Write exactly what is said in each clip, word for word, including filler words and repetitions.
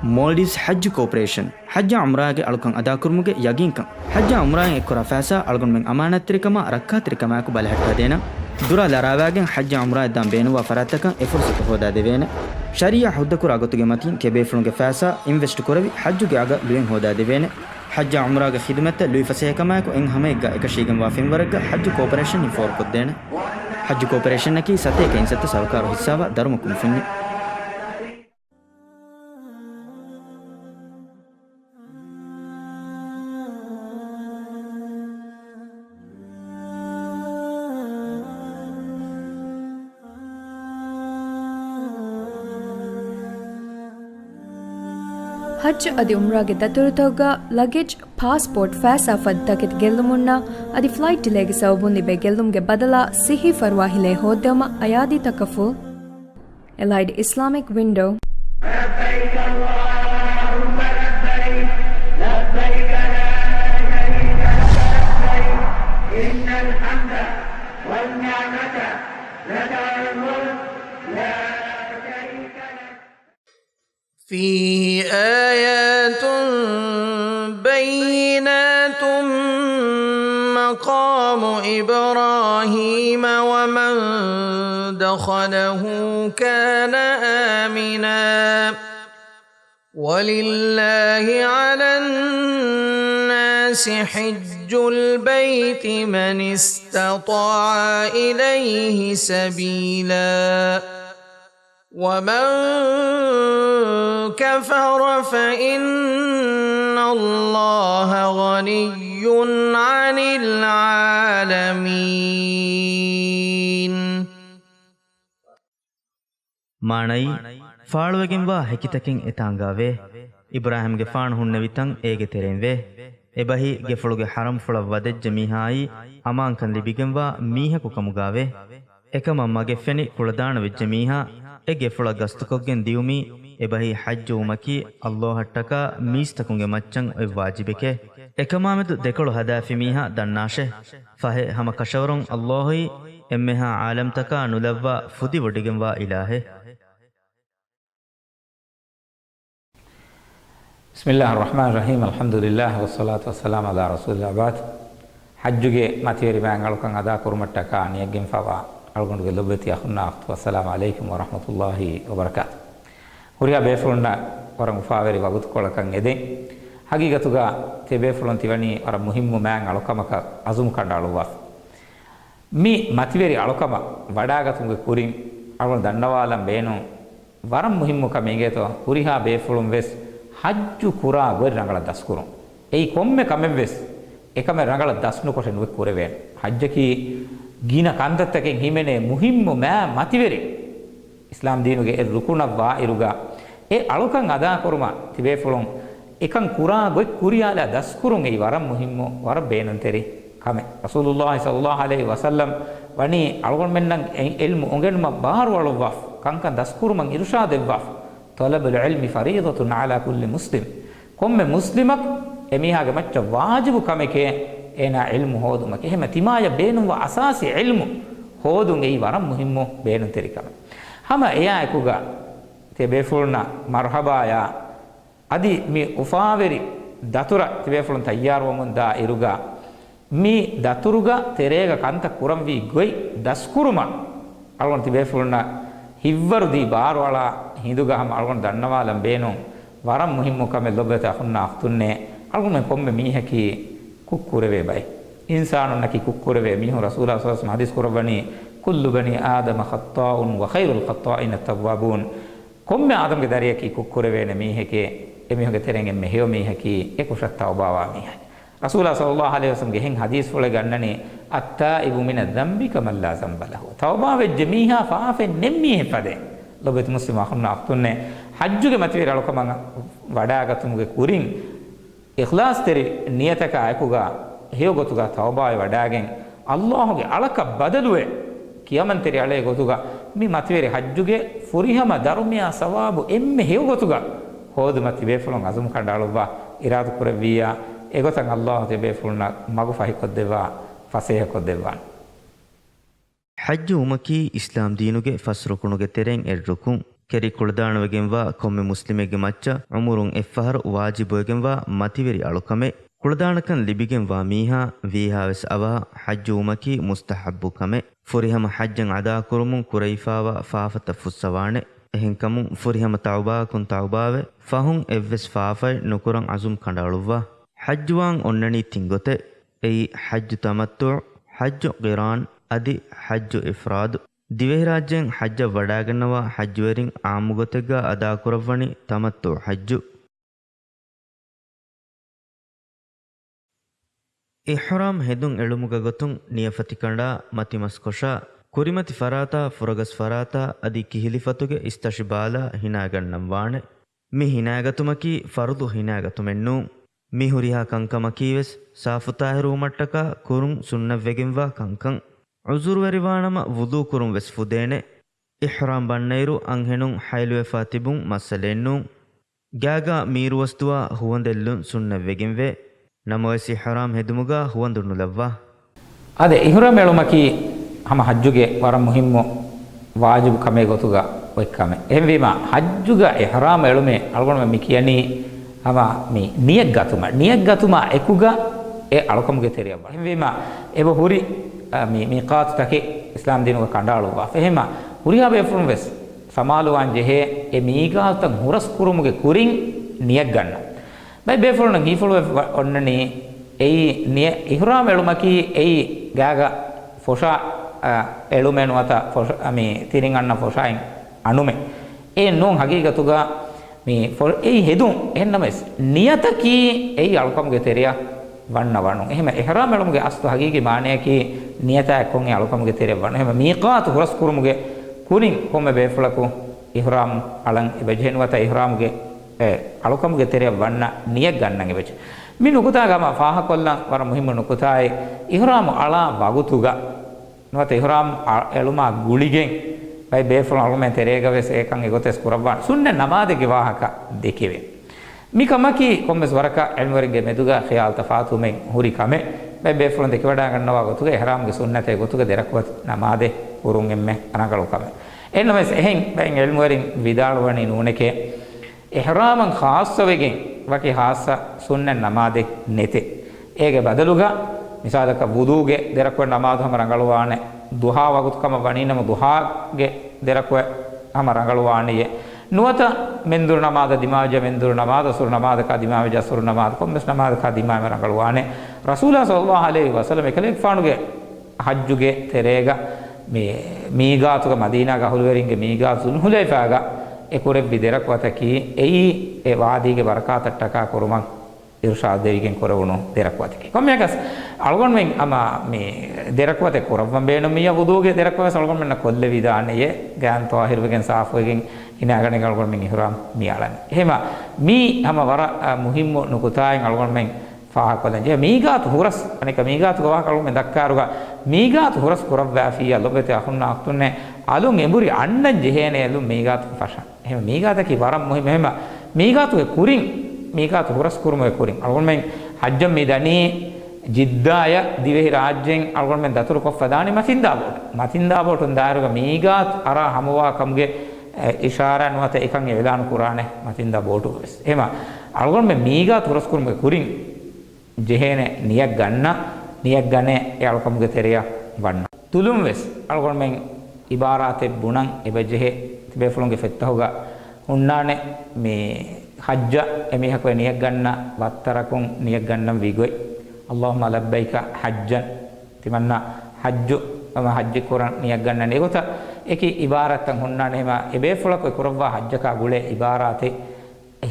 މޯލްޑިވްސް ޙައްޖު ކޯޕަރޭޝަން، ޙައްޖާ ޢުމްރާގެ އަޅުކަން އަދާކުރުމުގެ ޔަގީންކަން، ޙައްޖާ ޢުމްރާއިން އެއްކުރާ ފައިސާ އަޅުގަނޑުމެން އަމާނާތްތެރިކަމާ ރައްކާތެރިކަމާއެކު ބަލަހައްޓާދޭނަން. ދުރާ ލަރާވާގެން ޙައްޖާ ޢުމްރާއަށް ދާން ބޭނުންވާ ފަރާތްތަކަށް އެ ފުރުޞަތު ހޯދާދެވޭނެ. ޝަރީޢާ ހުއްދަކުރާ ގޮތުގެ މަތީން ތިޔަބޭފުޅުންގެ ފައިސާ އިންވެސްޓް ކުރެވި ޙައްޖުގެ އަގަށް ލުޔެއް ހޯދާދެވޭނެ. ޙައްޖާ ޢުމްރާގެ ޚިދުމަތްތައް ލުއި ފަސޭހަކަމާއެކު އެއް ހަމައެއްގަ އެކަށީގެންވާ ފެންވަރެއްގަ ޙައްޖު ކޯޕަރޭޝަން އިން ފޯރުކޮށްދޭނެ. ޙައްޖު ކޯޕަރޭޝަނަކީ ސަތޭކަ އިން ސައްތަ ސަރުކާރު ހިއްސާވާ ދަރުމަ ކުންފުންޏެއް. ޙައްޖު އަދި ޢުމްރާގެ ދަތުރުތަކުގަ ލަގެޖް، ޕާސްޕޯޓް، ފައިސާ ފަދަ ތަކެތި ގެއްލުމުންނާ އަދި ފްލައިޓް ޑިލޭގެ ސަބަބުން ލިބޭ ގެއްލުމުގެ ބަދަލާ ސިއްހީ ފަރުވާ ހިލޭ ހޯއްދެވުމަށް އަޔާދީތަކަށް ފުލް. އެލައިޑް އިސްލާމިކް ވިންޑޯ. لبيك اللهم لبيك، لبيك لا شريك لك لبيك، إن الحمد والنعمة لك والملك لا شريك لك. فيه آيات بينات مقام إبراهيم ومن دخله كان آمنا ولله على الناس حج البيت من استطاع إليه سبيلا ومن كفر فإن الله غني عن العالمين. މާނައީ، ފާޅުވެގެންވާ ހެކިތަކެއް އެތާނގާވޭ. އިބްރާހީމްގެފާނު ހުންނެވި ތަން އޭގެ ތެރެއިންވޭ. އެބަހީ، ގެފުޅުގެ ޙަރަމްފުޅަށް ވަދެއްޖެ މީހާއީ، އަމާންކަން ލިބިގެންވާ މީހަކު ކަމުގާވޭ. އެކަމަށް މަގެއް ފެނި ކުޅަދާނަ ވެއްޖެ މީހާ، އެ ގެފުޅަށް ގަސްތުކޮށްގެން ދިއުމީ، އެބަހީ ޙައްޖު ވުމަކީ، ﷲ އަށްޓަކާ މީސްތަކުންގެ މައްޗަށް އޮތް ވާޖިބެކޭ. އެކަމާމެދު ދެކޮޅު ހަދާފި މީހާ ދަންނާށޭ. ފަހެ ހަމަ ކަށަވަރުން ﷲ އީ އެންމެހާ ޢާލަމްތަކާ ނުލައްވާ ފުދިވޮޑިގެންވާ އިލާހެއް. بسم الله الرحمن الرحيم، الحمد لله والصلاة والسلام على رسول الله وبعد. ޙައްޖުގެ މަތިވެރި މާތް އަޅުކަން އަދާކުރުމަށްޓަކާ ނިޔަތްގެންފާވާ އަޅުގަނޑުގެ ލޮބުވެތި އަޚުންނާ އުޚްތުން، އައްސަލާމު ޢަލައިކުމް ވަރަޙްމަތުﷲި ވަބަރަކާތު. ހުރިހާ ބޭފުޅުންނަށް ވަރަށް އުފާވެރި ވަގުތުކޮޅަކަށް އެދެން. ޙަޤީޤަތުގަ ތިޔަބޭފުޅުން ތިވަނީ ވަރަށް މުހިއްމު މާތް އަޅުކަމަކަށް ޢަޒުމް ކަނޑައަޅުއްވާފަ. މި މަތިވެރި އަޅުކަމަށް ވަޑާގަތުމުގެ ކުރިން އަޅުގަނޑު ދަންނަވާލަން ބޭނުން ވަރަށް މުހިއްމު ކަމެއް އިނގޭތޯ، ހުރިހާ ބޭފުޅުން ވެސް ޙައްޖު ކުރާ ގޮތް ރަނގަޅަށް ދަސްކުރުން. އެއީ ކޮންމެ ކަމެއް ވެސް އެކަމެއް ރަނގަޅަށް ދަސްނުކޮށެއް ނުވެ ކުރެވޭނެ. ޙައްޖަކީ ގިނަ ކަންތައްތަކެއް ހިމެނޭ މުހިއްމު މާ މަތިވެރި އިސްލާމް ދީނުގެ އެއް ރުކުނަށް ވާއިރުގަ، އެ އަޅުކަން އަދާކުރުމަށް ތިބޭފުޅުން އެކަން ކުރާ ގޮތް ކުރިޔާލާ ދަސްކުރުން އެއީ ވަރަށް މުހިއްމު، ވަރަށް ބޭނުންތެރި ކަމެއް. ރަސޫލުﷲ ޞައްލަﷲު ޢަލައިހި ވަސައްލަމް ވަނީ އަޅުގަނޑުމެންނަށް އެ ޢިލްމު އުނގެނުމަށް ބާރުއަޅުއްވާފަ، ކަންކަން ދަސްކުރުމަށް އިރުޝާދެއްވާފަ. طلب العلم فريضة على كل مسلم. ކޮންމެ މުސްލިމަކު އެމީހާގެ މައްޗަށް ވާޖިބު ކަމެކޭ އޭނާ ޢިލްމު ހޯދުމަކީ. އެހެމަ ތިމާޔަށް ބޭނުންވާ އަސާސީ ޢިލްމު ހޯދުން އެއީ ވަރަށް މުހިއްމު ބޭނުންތެރި ކަމެއް. ހަމަ އެޔާ އެކުގަ ތިޔަބޭފުޅުންނަށް މަރުޙަބާޔާ އަދި މި އުފާވެރި ދަތުރަށް ތިބޭފުޅުން ތައްޔާރުވަމުން ދާ އިރުގަ، މި ދަތުރުގަ ތެރޭގަ ކަންތައް ކުރަންވީ ގޮތް ދަސްކުރުމަށް އަޅުގަނޑު ތިބޭފުޅުންނަށް ހިތްވަރުދީ ބާރުއަޅާ ހިނދުގަ ހަމަ އަޅުގަނޑު ދަންނަވާލަން ބޭނުން ވަރަށް މުހިއްމު ކަމެއް. ލޮބުވެތި އަޚުންނާ އުޚްތުންނޭ، އަޅުގަނޑުމެން ކޮންމެ މީހަކީ ކުށް ކުރެވޭ ބައެއް. އިންސާނުންނަކީ ކުށް ކުރެވޭ މީހުން. ރަސޫލާ ޞައްލަﷲު ޢަލައިހި ވަސައްލަމަ ޙަދީޘް ކުރައްވަނީ، كل بني آدم خطاء وخير الخطائين التوابون. ކޮންމެ އާދަމްގެ ދަރިޔަކީ ކުށް ކުރެވޭނެ މީހެކޭ، އެމީހުންގެ ތެރެއިން އެންމެ ހެޔޮ މީހަކީ އެ ކުށަށް ތައުބާވާ މީހާ. ރަސޫލާ ޞައްލަﷲު ޢަލައިހި ވަސައްލަމް ގެ އެހެން ޙަދީޘްފުޅެއް ގަންނަނީ، التائب من الذنب كمن لا ذنب له. ތައުބާވެއްޖެ މީހާ ފާފައެއް ނެތް މީހެއް ފަދައިން. ލޮބުވެތި މުސްލިމް އަޚުންނާ އުޚްތުންނޭ، ޙައްޖުގެ މަތިވެރި އަޅުކަމަށް ވަޑާގަތުމުގެ ކުރިން، އިޚްލާޞްތެރި ނިޔަތަކާ އެކުގަ ހެޔޮ ގޮތުގަ ތައުބާވެ ވަޑާގެން، ﷲ ގެ އަޅަކަށް ބަދަލުވެ، ކިޔަމަންތެރި އަޅޭ ގޮތުގަ މި މަތިވެރި ޙައްޖުގެ ފުރިހަމަ ދަރުމަޔާ ސަވާބު އެންމެ ހެޔޮ ގޮތުގަ ހޯދުމަށް ތިބޭފުޅުން ޢަޒުމް ކަނޑައަޅުއްވާ، އިރާދަ ކުރެއްވިއްޔާ، އެގޮތަށް ﷲ ތިބޭފުޅުންނަށް މަގު ފަހިކޮށްދެއްވާ، ފަސޭހަކޮށްދެއްވާނެ. ޙައްޖު ވުމަކީ އިސްލާމް ދީނުގެ ފަސް ރުކުނުގެ ތެރެއިން އެއް ރުކުން. ކެރި ކުޅަދާނަވެގެންވާ ކޮންމެ މުސްލިމެއްގެ މައްޗަށް ޢުމުރުން އެއްފަހަރު ވާޖިބުވެގެންވާ މަތިވެރި އަޅުކަމެއް. ކުޅަދާނަކަން ލިބިގެންވާ މީހާ ވީހާވެސް އަވަހަށް ޙައްޖުވުމަކީ މުސްތަޙައްބު ކަމެއް. ފުރިހަމަ ޙައްޖަށް އަދާކުރުމުން ކުރެވިފާވާ ފާފަތައް ފުއްސަވާނެ. އެހެންކަމުން ފުރިހަމަ ތައުބާއަކުން ތައުބާވެ، ފަހުން އެއްވެސް ފާފައެއް ނުކުރަން ޢަޒުމް ކަނޑައަޅުއްވާ. ޙައްޖުވާން އޮންނަނީ ތިން ގޮތެއް. އެއީ، ޙައްޖު ތަމައްތުޢު، ޙައްޖު ޤިރާން، އަދި ޙައްޖު އިފްރާދު. ދިވެހިރާއްޖޭން ޙައްޖަށް ވަޑާގަންނަވާ ޙައްޖުވެރިން ޢާއްމުގޮތެއްގަ އަދާކުރައްވަނީ ތަމައްތުޢު ޙައްޖު. އިޙްރާމް ހެދުން އެޅުމުގަ ގޮތުން ނިޔަފަތި ކަނޑާ، މަތިމަސްކޮށާ، ކުރިމަތި ފަރާތާ، ފުރަގަސް ފަރާތާ އަދި ކިހިލި ފަތުގެ އިސްތަށި ބާލާ ހިނާގަންނަން ވާނެ. މި ހިނާގަތުމަކީ ފަރުޟު ހިނާގަތުމެއްނޫން. މި ހުރިހާ ކަންކަމަކީވެސް ސާފުތާހިރުވުމަށްޓަކާ ކުރުން ސުންނަތްވެގެންވާ ކަންކަން. ޢުޛުރުވެރިވާނަމަ ވުޟޫ ކުރުން ވެސް ފުދޭނެ. އިޙްރާމް ބަންނައިރު އަންހެނުން ޙައިލުވެފާ ތިބުން މައްސަލައެއްނޫން. ގާގާ މީރުވަސްދުވާ ހުވަނދެއްލުން ސުންނަތްވެގެންވޭ. ނަމަވެސް އިޙްރާމް ހެދުމުގަ ހުވަނދު ނުލައްވާ. އާދެ، އިޙްރާމް އެޅުމަކީ ހަމަ ޙައްޖުގެ ވަރަށް މުހިއްމު ވާޖިބު ކަމެއް ގޮތުގަ އޮތް ކަމެއް. އެހެންވީމަ، ޙައްޖުގަ އިޙްރާމް އެޅުމޭ އަޅުގަނޑުމެން މި ކިޔަނީ ހަމަ މި ނިޔަތް ގަތުމަށް. ނިޔަތް ގަތުމާ އެކުގަ އެ އަޅުކަމުގެ ތެރެއަށް ވަން. އެހެންވީމަ، އެބަ ހުރި، އަ، މި މީޤާތުތަކެއް އިސްލާމް ދީނުގަ ކަނޑައަޅުއްވާފަ. އެހެންމަ، ހުރިހާ ބޭފުޅުން ވެސް ސަމާލުވާން ޖެހޭ އެ މީޤާތުތައް ހުރަސް ކުރުމުގެ ކުރިން ނިޔަތް ގަންނަން. ބައެއް ބޭފުޅުންނަށް ހީފުޅުވެފަ އޮންނަނީ، އެއީ ނިޔަ-، އިޙްރާމް އެޅުމަކީ އެއީ ގާގަ ފޮށާ، އަ، އެޅުމެއް ނުވަތަ ފޮށ-، އަ، މި ތިރިން އަންނަ ފޮށާއިން އަނުމެއް. އެއެއް ނޫން ހަގީގަތުގަ މި ފޮ-، އެއީ ހެދުން. އެހެންނަމަވެސް، ނިޔަތަކީ އެއީ އަޅުކަމުގެ ތެރެއަށް ވަންނަ ވަނުން. އެހެންމަ އިޙްރާމް އެޅުމުގެ އަސްލު ހަގީގީ މާނަޔަކީ ނިޔަތާ އެއްކޮށް އެ އަޅުކަމުގެ ތެރެއަށް ވަނުން. އެހެންމަ މީޤާތު ހުރަސް ކުރުމުގެ ކުރިން ކޮންމެ ބޭފުޅަކު އިޙްރާމް އަޅަން އެބަޖެހޭ ނުވަތަ އިޙްރާމުގެ، އެ، އަޅުކަމުގެ ތެރެއަށް ވަންނަ ނިޔަތް ގަންނަން އެބަޖެހޭ. މި ނުކުތާގަ ހަމަ ފާހަގަކޮށްލަން ވަރަށް މުހިއްމު ނުކުތާއެއް، އިޙްރާމު އަޅާ ވަގުތުގަ ނުވަތަ އިޙްރާމް އަ-، އެޅުމާ ގުޅިގެން ބައެއް ބޭފުޅުން އަޅުގަނޑުމެން ތެރޭގަވެސް އެކަން އެގޮތަސް ކުރައްވާނެ. ސުންނަތް ނަމާދެއްގެ ވާހަކަ ދެކެވޭ. މިކަމަކީ ކޮންމެސް ވަރަކަށް ޢިލްމުވެރިންގެ މެދުގަ ޚިޔާލު ތަފާތުވުމެއް ހުރި ކަމެއް. ބައެއް ބޭފުޅުން ދެކެވަޑައިގަންނަވާ ގޮތުގަ އިޙްރާމްގެ ސުންނަތެއް ގޮތުގަ ދެރަކުވަތު ނަމާދެއް ކުރުން އެންމެ ރަނގަޅު ކަމެއް. އެހެންނަމަވެސް އެހެން ބައެއް ޢިލްމުވެރިން ވިދާޅުވަނީ ނޫނެކޭ. އިޙްރާމަށް ޚާއްޞަވެގެން ވަކި ޚާއްޞަ ސުންނަތް ނަމާދެއް ނެތޭ. އޭގެ ބަދަލުގަ މިސާލަކަށް ވުޟޫގެ ދެރަކުވަތު ނަމާދު ހަމަ ރަނގަޅުވާނެ. ޟުޙާ ވަގުތު ކަމަށް ވަނީނަމަ ޟުޙާގެ ދެރަކުވަތު ހަމަ ރަނގަޅުވާނެޔޭ. ނުވަތަ މެންދުރު ނަމާދަށް ދިމާވެއްޖެ މެންދުރު ނަމާދު، ޢަޞުރު ނަމާދަކާ ދިމާވެއްޖެ ޢަޞުރު ނަމާދު، ކޮންމެސް ނަމާދަކާ ދިމާވެ ރަނގަޅުވާނެ. ރަސޫލާ ޞައްލައްލާހު ޢަލައިހި ވަސައްލަމް އެކަލޭގެފާނުގެ ޙައްޖުގެ ތެރޭގަ މި މީޤާތުގަ، މަދީނާގެ އަހުލުވެރިންގެ މީޤާތު ޛުލްޙުލައިފާގަ އެ ކުރެއްވި ދެރަކުވަތަކީ އެއީ އެ ވާދީގެ ބަރަކާތަށްޓަކާ ކުރުމަށް އިރުޝާދު ދެވިގެން ކުރެވުނު ދެރަކުވަތެކޭ. ކޮންމެއަކަސް އަޅުގަނޑުމެން ހަމަ މި ދެރަކުވަތެއް ކުރައްވަން ބޭނުން މިއަށް ވުޟޫގެ ދެރަކުވަތް ވެސް އަޅުގަނޑުމެންނަށް ކޮށްލެވިދާނެޔޭ. ގާން ޠާހިރުވެގެން ސާފުވެގެން ހިނާގަނެގެން އަޅުގަނޑުމެން އިޙްރާމް މި އަޅަން. އެހެމަ މީ ހަމަ ވަރަށް، އަ، މުހިއްމު ނުކުތާއެއް އަޅުގަނޑުމެން ފާހަގަކޮށްލަން ޖެހޭ. މީޤާތު ހުރަސް، އަނެކަ މީޤާތުގެ ވާހަކަ އަޅުގަނޑުމެން ދައްކާއިރުގަ، މީޤާތު ހުރަސް ކުރައްވާފިއްޔާ ލޮބުވެތި އަޚުންނާ އުޚްތުންނޭ، އަލުން އެނބުރި އަންނަން ޖެހޭނެ އަލުން މީޤާތު ފަށަން. އެހެން މީޤާތަކީ ވަރަށް މުހިއްމު. އެހެން މީޤާތުގެ ކުރިން، މީޤާތު ހުރަސް ކުރުމުގެ ކުރިން އަޅުގަނޑުމެން ޙައްޖަށް މި ދަނީ ޖިއްދާޔަށް ދިވެހި ރާއްޖެއިން އަޅުގަނޑުމެން ދަތުރު ކޮށްފަ ދާނީ މަތިންދާ ބޯޓު. މަތިންދާ ބޯޓުން ދާއިރުގަ މީޤާތު އަރާ ހަމަވާ ކަމުގެ، އެ، އިޝާރާ ނުވަތަ އެކަން އިޢުލާނު ކުރާނެ މަތިންދާ ބޯޓުގަ ވެސް. އެހެމަ އަޅުގަނޑުމެން މީޤާތު ހުރަސް ކުރުމުގެ ކުރިން ޖެހޭނެ ނިޔަތް ގަންނަ، ނިޔަތް ގަނެ އެ އަޅުކަމުގެ ތެރެއަށް ވަންނަ. ތުލުން ވެސް އަޅުގަނޑުމެން އިބާރާތެއް ބުނަން އެބަޖެހޭ. ތިބޭފުޅުންގެ ފެތްތަހުގަ ހުންނާނެ މި ޙައްޖަށް އެމީހަކު އެ ނިޔަތް ގަންނަ ވައްތަރަކުން ނިޔަތް ގަންނަން ވީ ގޮތް. އައްލާހުއްމަ ލައްބައިކަ ޙައްޖަން. ތިމަންނަ ޙައްޖު، ހަމަ ޙައްޖެއް ކުރަން ނިޔަތް ގަންނަން. އެގޮތަށް އެކި އިބާރާތްތައް ހުންނާނެ. ހަމަ އެބޭފުޅަކު އެ ކުރައްވާ ޙައްޖަކާ ގުޅޭ އިބާރާތެއް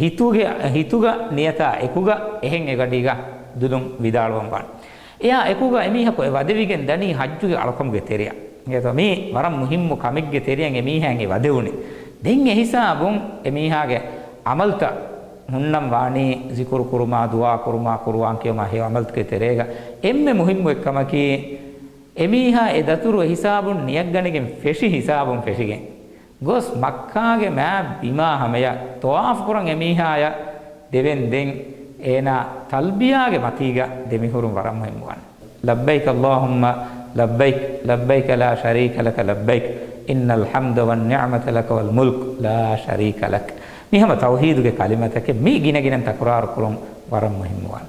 ހިތުގެ، ހިތުގަ ނިޔަތާ އެކުގަ އެހެން އެގަޑީގަ ދުލުން ވިދާޅުވަން ވާނެ. އެއާ އެކުގަ އެމީހަކު އެ ވަދެވިގެން ދަނީ ޙައްޖުގެ އަޅުކަމުގެ ތެރެއަށް. އިނގޭތޯ؟ މީ ވަރަށް މުހިއްމު ކަމެއްގެ ތެރެއަށް އެމީހާއަށް އެ ވަދެވުނީ. ދެން އެ ހިސާބުން އެމީހާގެ ޢަމަލުތައް ހުންނަން ވާނީ ޒިކުރު ކުރުމާ، ދުޢާ ކުރުމާ، ޤުރުއާން ކިޔުމާ ހެޔޮ ޢަމަލުތަކެއް ތެރޭގަ. އެންމެ މުހިއްމު އެއްކަމަކީ، އެމީހާ އެ ދަތުރު އެ ހިސާބުން ނިޔަތްގަނެގެން ފެށި ހިސާބުން ފެށިގެން ގޮސް މައްކާގެ މާތް ބިމާ ހަމަޔަށް ޠަވާފު ކުރަން އެމީހާޔަށް ދެވެން ދެން އޭނާ ތަލްބިޔާގެ މަތީގަ ދެމިހުރުން ވަރަށް މުހިއްމުވާނެ. لبيك اللهم لبيك، لبيك لا شريك لك لبيك، إن الحمد والنعمة لك والملك لا شريك لك. މި ހަމަ ތައުހީދުގެ ކަލިމަތަކެއް މި ގިނަގިނަން ތަކުރާރު ކުރުން ވަރަށް މުހިއްމުވާނެ.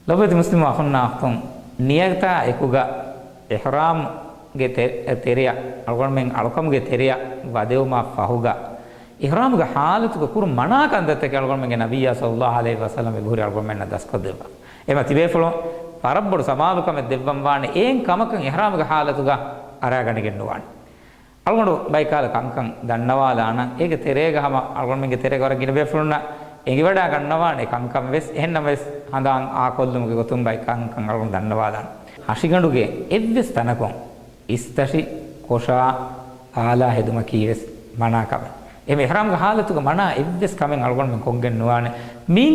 ލޮބުވެތި މުސްލިމް އަޚުންނާ އުޚްތުން، ނިޔަތާ އެކުގަ އިޙްރާމްގެ ތެ-، ތެރެއަށް އަޅުގަނޑުމެން އަޅުކަމުގެ ތެރެއަށް ވަދެވުމަށް ފަހުގަ، އިޙްރާމްގެ ޙާލަތުގަ ކުރު މަނާ ކަންތައްތަކެއް އަޅުގަނޑުމެންގެ ނަބިއްޔާ ޞައްލައްލާހު ޢަލައިހި ވަސައްލަމް އެބަހުރި އަޅުގަނޑުމެންނަށް ދަސްކޮށްދެއްވާ. އެމަ ތިބޭފުޅުން ވަރަށް ބޮޑު ސަމާލު ކަމެއް ދެއްވަން ވާނެ، އެހެން ކަމަކަށް އިޙްރާމްގެ ޙާލަތުގަ އަރާގަނެގެން ނުވާނެ. އަޅުގަނޑު ބައިކަހަލަ ކަންކަން ދަންނަވާލާނަން. އޭގެ ތެރޭގަ ހަމަ އަޅުގަނޑުމެންގެ ތެރޭގަ ވަރަށް ގިނަ ބޭފުޅުންނަށް އެނގިވަޑާ ގަންނަވާނެ ކަންކަން ވެސް. އެހެންނަމަވެސް، ހަނދާން އާކޮށްލުމުގެ ގޮތުން ބައި ކަންކަން އަޅުގަނޑު ދަންނަވާލާނަން. ހަށިގަނޑުގެ އެއްވެސް ތަނަކުން އިސްތަށި، ކޮށާ، އާލާ ހެދުމަކީ ވެސް މަނާ ކަމެއް. އެހެން އިޙްރާމްގެ ޙާލަތުގަ މަނާ އެއްވެސް ކަމެއް އަޅުގަނޑުމެން ކޮށްގެން ނުވާނެ. މިއިން